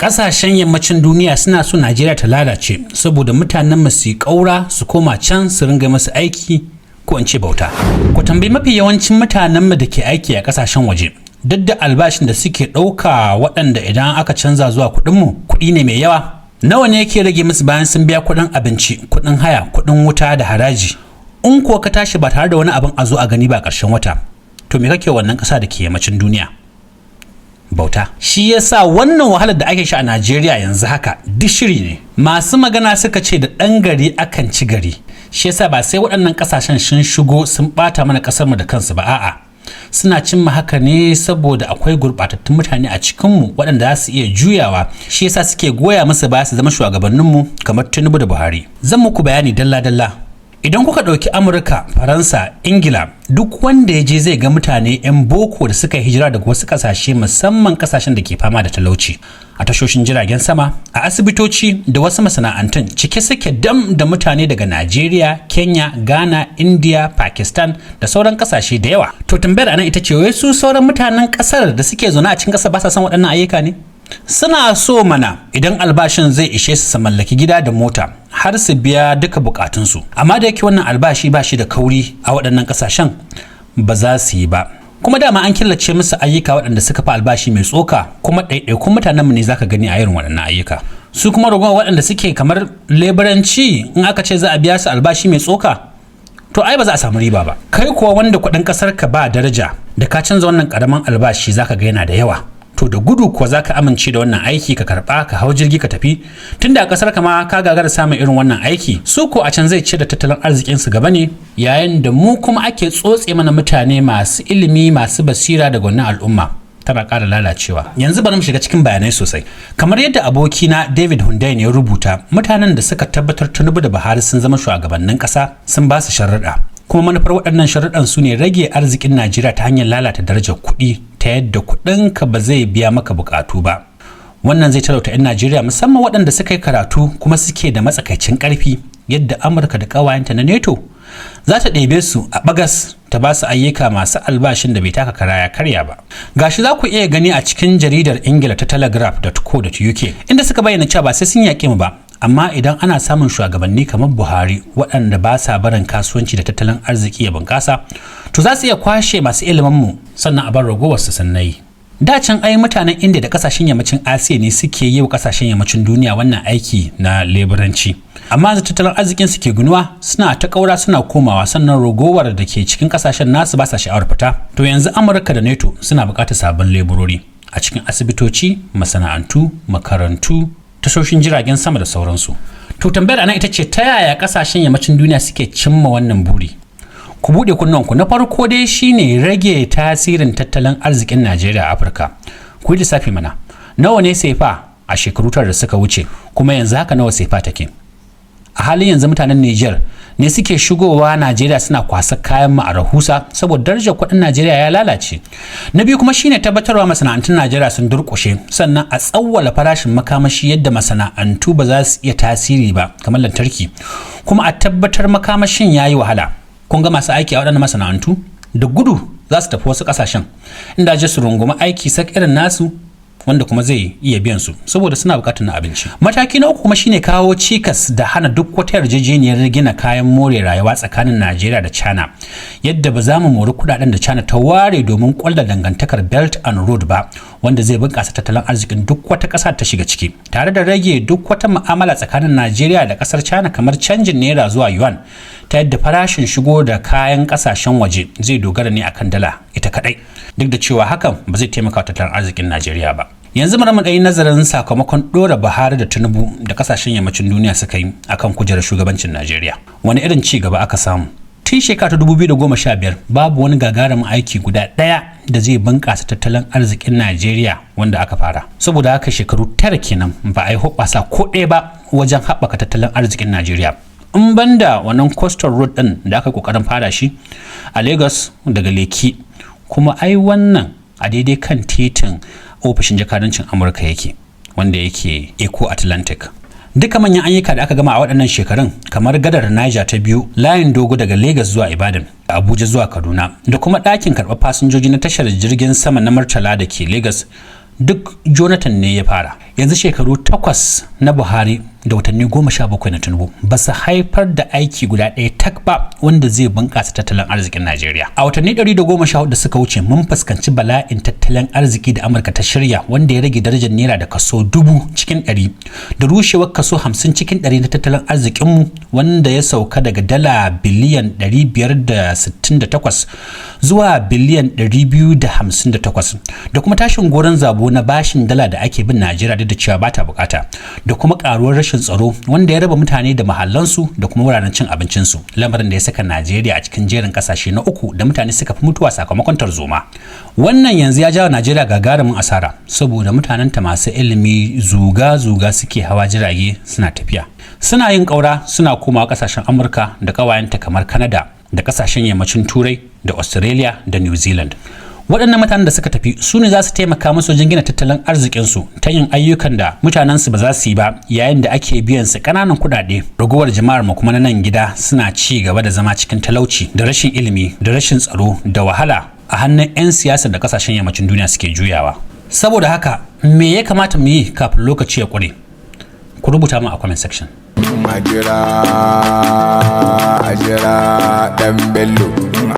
Ƙasashen yammacin duniya suna so Najeriya ta lalace saboda mutanen mu su ƙaura su koma can su ringa masu aiki, ko in ce bauta. Ku tambayi mafi yawancin mutanen mu da ke aiki a ƙasashen waje, duk da albashin da suke ɗauka, waɗanda idan aka canza zuwa kuɗinmu kuɗi ne mai yawa, nawa ne yake rage musu bayan sun biya kuɗin abinci, kuɗin haya, kuɗin wuta da haraji? In kuwa ka tashi ba tare da wani abin a zo a gani ba ƙarshen wata, to me kake wannan ƙasa da ke yammacin duniya? Bauta. Shi yasa wannan wahalar da ake sha a Najeriya yanzu haka duk shiri ne. Masu magana suka ce da ɗan gari akan ci gari. Shi yasa ba sai waɗannan ƙasashen sun shigo sun ɓata mana ƙasarmu da kansu ba, a'a, suna cimma haka ne saboda akwai gurɓatattun mutane a cikinmu waɗanda za su iya juyawa. Shi yasa suke goya musu baya su zama shugabanninmu kamar Tinubu da Buhari. Zan muku bayani dalla-dalla. Idan kuka ɗauki Amurka, Faransa, Ingila, duk wanda ya je zai ga mutane 'yan boko da suka yi hijira daga wasu ƙasashe, musamman ƙasashen da ke fama da talauci. A tashoshin jiragen sama, a asibitoci da wasu masana'antun, cike suke dam da mutane daga Najeriya, Kenya, Ghana, India, Pakistan da sauran ƙasashe da yawa. To, tambayar anan ita ce, wai su sauran mutanen ƙasar da suke zaune a cikin ƙasar ba sa son waɗannan ayyuka ne? Suna so mana, idan albashin zai ishe su su mallaki gida da mota har su biya duka bukatunsu. Amma da yake wannan albashi ba shi da kauri a waɗannan ƙasashen, ba za su yi ba. Kuma dama an killace musu ayyuka waɗanda suka fi albashi mai tsoka, kuma ɗaiɗaikun mutanenmu ne zaka gani a irin waɗannan ayyuka. Su kuma ragowar waɗanda suke kamar leburanci, in aka ce za a biya su albashi mai tsoka, to ai ba za a samu riba ba. Kai kuwa wanda kuɗin ƙasar ka ba daraja, da ka canza wannan ƙaramin albashi zaka ga yana da yawa, to da gudu kuwa za ka amince da wannan aiki, ka karba, ka hau jirgi ka tafi, tunda a kasar ka ma ka gagara samun irin wannan aiki. Su ko a can zai ci da tattalin arzikin su gaba ne, yayin da mu kuma ake tsotse mana mutane masu ilimi, masu basira daga wannan al'umma, tana ƙara lalacewa. Yanzu bari mu shiga cikin bayanai sosai. Kamar yadda abokina David Hundeyin ya rubuta, mutanen da suka tabbatar Tinubu da Buhari sun zama shugabannin ƙasa sun ba su sharuɗa, kuma manufar waɗannan sharuɗan su ne rage arzikin Najeriya ta hanyar lalata darajar kuɗi, ta yadda kuɗinka ba zai biya maka buƙatu ba. Wannan zai talauta 'yan Najeriya, musamman waɗanda suka yi karatu kuma suke da matsakaicin ƙarfi, yadda Amurka da ƙawayenta na NATO za ta ɗebe su a bagas ta ba su ayyuka masu albashin da bai taka kara ya karya ba. Gashi za ku iya gani a cikin jaridar Ingila ta telegraph.co.uk, inda suka bayyana cewa ba sai sun yaƙe mu ba, amma idan ana samun shugabanni kamar Buhari waɗanda ba sa barin kasuwanci da tattalin arziki ya bunƙasa, to za su iya kwashe masu ilimin mu, sannan a bar ragowar su sannai. Da can ai mutanen India da kasashen yammacin Asiya ne suke yi wa kasashen yammacin duniya wannan aiki na leburanci, amma yanzu tattalin arzikin su ke ginuwa, suna ta kaura suna komawa, sannan ragowar da ke cikin kasashen nasu ba sa sha'awar fita. To yanzu Amurka da NATO suna buƙatar sabon leburori a cikin asibitoci, masana'antu, makarantu, tashoshin jiragen sama da sauransu. To, tambayar anan ita ce, ta yaya kasashen yammacin duniya suke cimma wannan buri? Ku buɗe kunnuwanku. Na farko dai shine rage tasirin tattalin arzikin Najeriya a Afirka. Ku yi lissafi mana, nawa ne sefa a shekaru 9 da suka wuce, kuma yanzu haka nawa sefa take a halin yanzu? Mutanen Niger ne suke shigowa Najeriya suna kwasa kayan mu a rahusa saboda darajar kuɗin Najeriya ya lalace. Na biyu kuma shine tabbatarwa masana'antun Najeriya sun durƙushe, sannan a tsawwala farashin makamashi yadda masana'antu ba za su iya tasiri ba, kamar lantarki, kuma a tabbatar makamashin ya yi wahala. Kun ga masu aiki a waɗannan masana'antu da gudu za su tafi wasu ƙasashen inda je su rungumi aiki sak irin nasu, wanda kuma zai iya biyan su, saboda suna bukatar na abinci. Mataki na uku kuma shine kawo cikas da hana duk wata yarjejeniyar gina kayan more rayuwa tsakanin Najeriya da China, yadda ba za mu mori kudaden da China ta ware domin kwalla dangantakar Belt and Road ba, wanda zai bunkasa tattalin arzikin duk wata ƙasa ta shiga ciki, tare da rage duk wata mu'amala tsakanin Najeriya da ƙasar China, kamar canjin naira zuwa yuan, ta yadda farashin shigo da kayan ƙasashen waje zai dogara ne akan dala ita kadai, duk da cewa hakan ba zai taimaka tattalin arzikin Najeriya ba. Yanzu bari mu ɗan yi nazarin sakamakon ɗora Buhari da Tinubu da kasashen yammacin duniya suka yi akan kujerar shugabancin Najeriya. Wani irin ci gaba aka samu? Tun shekara ta 2015 babu wani gagarumin aiki guda ɗaya da zai bunƙasa tattalin arzikin Najeriya wanda aka fara. Saboda haka shekaru 9 kenan ba a yi hoɓɓasa ko ɗaya ba wajen haɓaka tattalin arzikin Najeriya, in banda wannan coastal road ɗin da aka ƙoƙarin fara shi a Lagos daga Lekki. Kuma ai wannan a daidai kan titin ofishin jakadancin Amurka yake, wanda yake Eco Atlantic. Duka manyan ayyuka da aka gama a waɗannan shekarun, kamar gadar Niger ta biyu, layin dogo daga Lagos zuwa Ibadan, Abuja zuwa Kaduna, da kuma ɗakin karɓar fasinjoji na tashar jirgin sama na Murtala da ke Lagos, duk Jonathan ne ya fara. Yanzu shekaru 8 na Buhari da watanni 17 na Tinubu ba su haifar da aiki guda ɗaya tak ba wanda zai bunƙasa tattalin arzikin Najeriya. A watanni 114 da suka wuce, mun fuskanci bala'in tattalin arziki da Amurka ta shirya, wanda ya rage darajar naira da kaso 1000% da rushewar kaso 50% na tattalin arzikinmu, wanda ya sauka daga dala biliyan 568 zuwa biliyan 258, da kuma tashin goron zabo na bashin dala da ake bin Najeriya duk da cewa ba ta bukata, da kuma karuwar rashin tsaro wanda ya raba mutane da mahallansu da kuma wuraren cin abincinsu, lamarin da ya saka Najeriya a cikin jerin kasashe na uku da mutane suka fi mutuwa sakamakon tarzoma. Wannan yanzu ya jawo Najeriya gagarumin asara, saboda mutanenta masu ilimi zuga-zuga suke hawa jirage suna tafiya, suna yin ƙaura, suna komawa kasashen Amurka da ƙawayenta kamar Canada da kasashen yammacin Turai da Australia da New Zealand. Waɗannan mutanen da suka tafi su ne za su taimaka musu wajen gina tattalin arzikinsu ta yin ayyukan da mutanensu ba za su yi ba, yayin da ake biyan su ƙananan kuɗaɗe. Ragowar jama'ar mu kuma na nan gida suna ci gaba da zama cikin talauci da rashin ilimi da rashin tsaro da wahala a hannun 'yan siyasa da kasashen yammacin duniya suke juyawa. Saboda haka, me ya kamata mu yi kafin lokaci ya ƙure? Ku rubuta mu a comment section. A jira, a jira Dan Bello.